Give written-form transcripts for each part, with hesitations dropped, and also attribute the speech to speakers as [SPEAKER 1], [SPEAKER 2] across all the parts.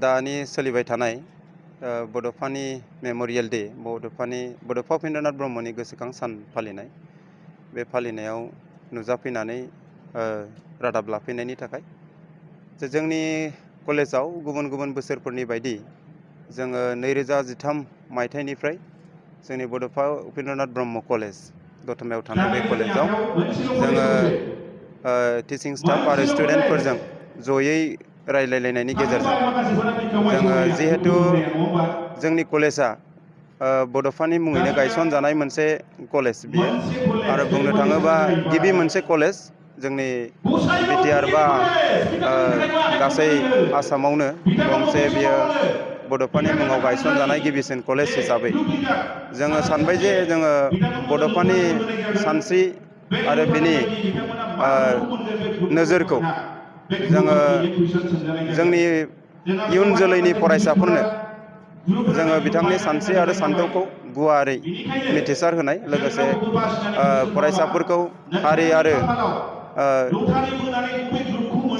[SPEAKER 1] दानि सोलिबाय थानाय बड'फानि मेम'रियेल डे बड'फा उपेन्द्रनाथ ब्रह्मनि गोसोखां सान फालिनाय बे फालिनायाव नुजाफैनानै रादाब लाफैनायनि थाखाय जोंनि कलेजाव गुबुन गुबुन बोसोरफोरनि बायदि जोङो 2013 मायथाइनिफ्राय जोंनि बड'फा उपेन्द्रनाथ ब्रह्म कलेज दतमायाव थानाय बे कलेजाव जोङो टिचिं स्टाफ आरो स्टुडेन्टफोरजों जयै रायलायलायनायनि गेजेरजों जोङो जिहेतु जोंनि कलेजा बड'फानि मुङैनो गायसनजानाय मोनसे कलेज बियो आरो बुंनो थाङोबा गिबि मोनसे कलेज जोंनि बिटिआर बा गासै आसामावनो गंसे बियो बड'फानि मुङाव गायसनजानाय गिबिसिन कलेज हिसाबै जोङो सानबाय जे जोङो बड'फानि सानस्रि आरो बिनि नोजोरखौ जोङो जोंनि इयुन जोलैनि फरायसाफोरनो जोङो बिथांनि सानस्रि आरो सान्थौखौ गुवारै मिथिसार होनाय लोगोसे फरायसाफोरखौ हारि आरो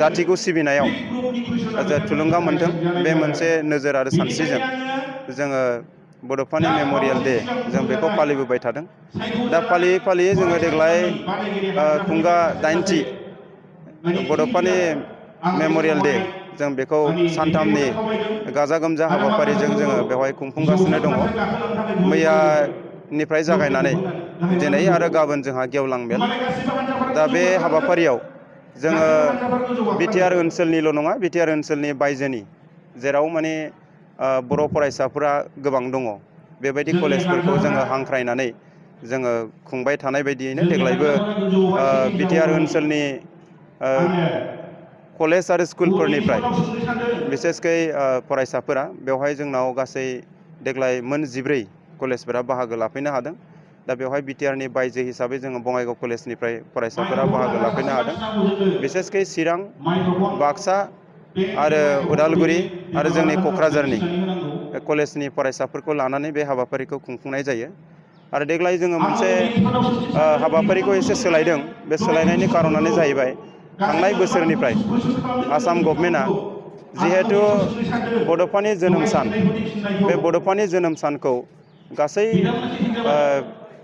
[SPEAKER 1] जाथिखौ सिबिनायाव थुलुंगा मोनथों बे मोनसे नोजोर आरो सानस्रिजों जोङो बड'फानि मेम'रियेल डे जों बेखौ फालिबोबाय थादों। दा फालियै फालियै जोङो देग्लाय खुंगा 80 बड'फानि मेम'रियेल डे जों बेखौ सानथामनि गाजा गोमजा हाबाफारिजों जोङो बेवहाय खुंफुंगासिनो दङ। मैयानिफ्राय जागायनानै दिनै आरो गाबोन जोंहा गेवलां मेल। दा बे हाबाफारियाव जोङो बिटिआर ओनसोलनिल' नङा, बिटिआर ओनसोलनि बायजोनि जेराव माने बर' फरायसाफोरा गोबां दङ बेबायदि कलेजफोरखौ जोङो हांख्रायनानै जोङो खुंबाय थानाय बायदियैनो देग्लायबो बिटिआर ओनसोलनि कलेज आरो स्कुलफोरनिफ्राय बिसेसकै फरायसाफोरा बेवहाय जोंनाव गासै देग्लाय मोन 14 कलेजफोरा बाहागो लाफैनो हादों। दा बेवहाय बिटिआरनि बायजो हिसाबै जोङो बङाइगाव कलेजनिफ्राय फरायसाफोरा बाहागो लाफैनो हादों। बिसेसकै चिरां, बाक्सा आरो उदालगुरि आरो जोंनि क'क्राझारनि कलेजनि फरायसाफोरखौ लानानै बे हाबाफारिखौ खुंफुंनाय जायो। आरो देग्लाय जोङो मोनसे हाबाफारिखौ एसे सोलायदों। बे सोलायनायनि कारनानो जाहैबाय थांनाय बोसोरनिफ्राय आसाम गभर्नमेन्टआ जिहेतु बड'फानि जोनोम सान, बे बड'फानि जोनोम सानखौ गासै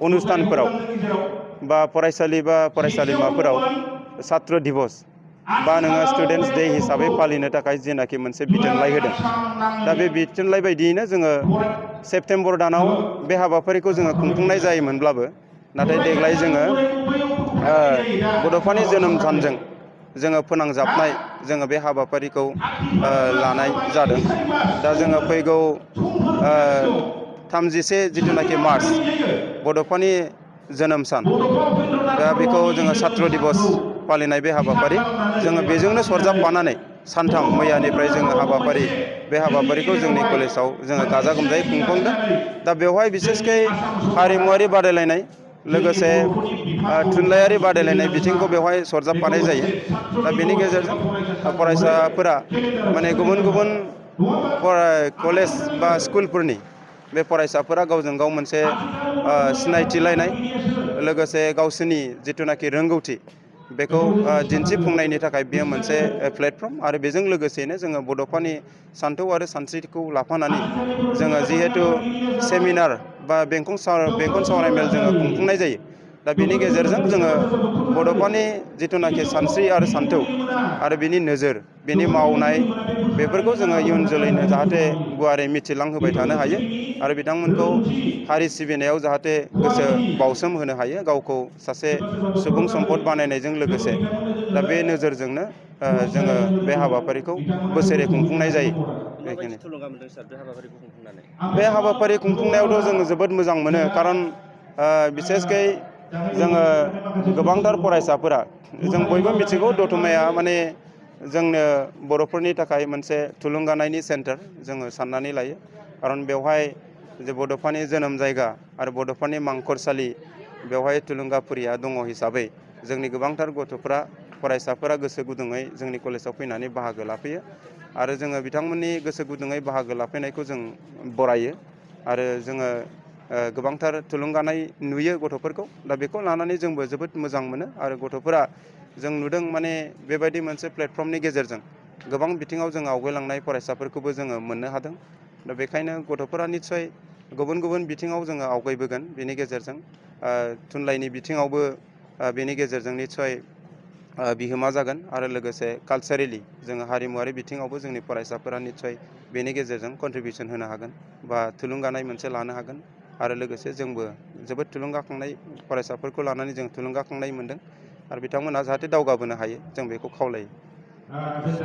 [SPEAKER 1] अनुस्थानफोराव बा फरायसालि बा फरायसालिमाफोराव सात्र दिबस बा नोङो स्टुडेन्टस डे हिसाबै फालिनो थाखाय जेनाखि मोनसे बिथोनलाइ होदों। दा बे बिथोनलाइ बायदियैनो जोङो सेप्तेम्बर दानाव बे हाबाफारिखौ जोङो खुंफुंनाय जायोमोनब्लाबो नाथाय देग्लाय जोङो बड'फानि जोनोम सानजों जोङो फोनांजाबनाय जोङो बे हाबाफारिखौ लानाय जादों। दा जोङो फैगौ 31 जिथुनाखि मार्च बड'फानि जोनोम सान, दा बेखौ जोङो सात्र दिबस फालिनाय बे हाबाफारि जोङो बेजोंनो सरजाबफानानै सानथाम मैयानिफ्राय जोङो बे हाबाफारिखौ जोंनि कलेजाव जोङो गाजा गोमजायै खुंफुंदों। दा बेवहाय बिसेसकै हारिमुवारि बादायलायनाय लोगोसे थुनलाइयारि बादायलायनाय बिथिंखौ बेवहाय सरजाबफानाय जायो। दा बेनि गेजेरजों फरायसाफोरा माने गुबुन गुबुन कलेज बा स्कुलफोरनि बे फरायसाफोरा गावजों गाव मोनसे सिनायथिलायनाय लोगोसे गावसोरनि जिथुनाखि रोंगौथि बेखौ दिन्थिफुंनायनि थाखाय बेयो मोनसे प्लेटफर्म। आरो बेजों लोगोसेनो जोङो बड'फानि सान्थौ आरो सानस्रिखौ लाफानानै जोङो जिहेतु सेमिनार बा बेंखन सावरायमेल जोङो खुंफुंनाय जायो। दा बेनि गेजेरजों जोङो बड'फानि जिथुनाखि सानस्रि आरो सान्थौ आरो बिनि नोजोर, बिनि मावनाय बेफोरखौ जोङो इयुन जोलैनो जाहाथे गुवारै मिथिलांहोबाय थानो हायो आरो बिथांमोनखौ हारि सिबिनायाव जाहाथे गोसो बाउसोम होनो हायो, गावखौ सासे सुबुं सम्पद बानायनायजों लोगोसे। दा बे नोजोरजोंनो जोङो बे हाबाफारिखौ बोसोरै खुंफुंनाय जायो।
[SPEAKER 2] माबायदि थुलुंगा मोनदों सार बे हाबाफारिखौ खुंफुंनानै?
[SPEAKER 1] बे हाबाफारि खुंफुंनायावथ' जोङो जोबोद मोजां मोनो, खारन बिसेसकै जोङो गोबांथार फरायसाफोरा जों बयबो मिथिगौ दतमाया माने जोंनो बर'फोरनि थाखाय मोनसे थुलुंगानायनि सेन्टार जोङो साननानै लायो। खारन बेवहाय जे बड'फानि जोनोम जायगा आरो बड'फानि मांखरसालि बेवहाय थुलुंगाफुरिया दङ हिसाबै जोंनि गोबांथार फरायसाफोरा गोसो गुदुङै जोंनि कलेजाव फैनानै बाहागो लाफैयो आरो जोङो बिथांमोननि गोसो गुदुङै बाहागो लाफैनायखौ जों बरायो आरो जोङो गोबांथार थुलुंगानाय नुयो गथ'फोरखौ। दा बेखौ लानानै जोंबो जोबोद मोजां मोनो आरो गथ'फोरा जों नुदों माने बेबायदि मोनसे प्लेटफर्मनि गेजेरजों गोबां बिथिङाव जों आवगायलांनाय फरायसाफोरखौबो जोङो मोननो हादों। दा बेखायनो गथ'फोरा निस्सय गुबुन गुबुन बिथिङाव जोङो आवगायबोगोन बेनि गेजेरजों थुनलाइनि बिथिङावबो बेनि गेजेरजों निस्सय बिहोमा जागोन आरो लोगोसे कालचारेलि जोङो हारिमुवारि बिथिङावबो जोंनि फरायसाफोरा निस्सय बेनि गेजेरजों कन्ट्रिबिउसन होनो हागोन बा थुलुंगानाय मोनसे लानो हागोन आरो लोगोसे जोंबो जोबोद थुलुंगाखांनाय फरायसाफोरखौ लानानै जों थुलुंगाखांनाय मोनदों आरो बिथांमोनहा जाहाथे दावगाबोनो हायो जों बेखौ खावलायो।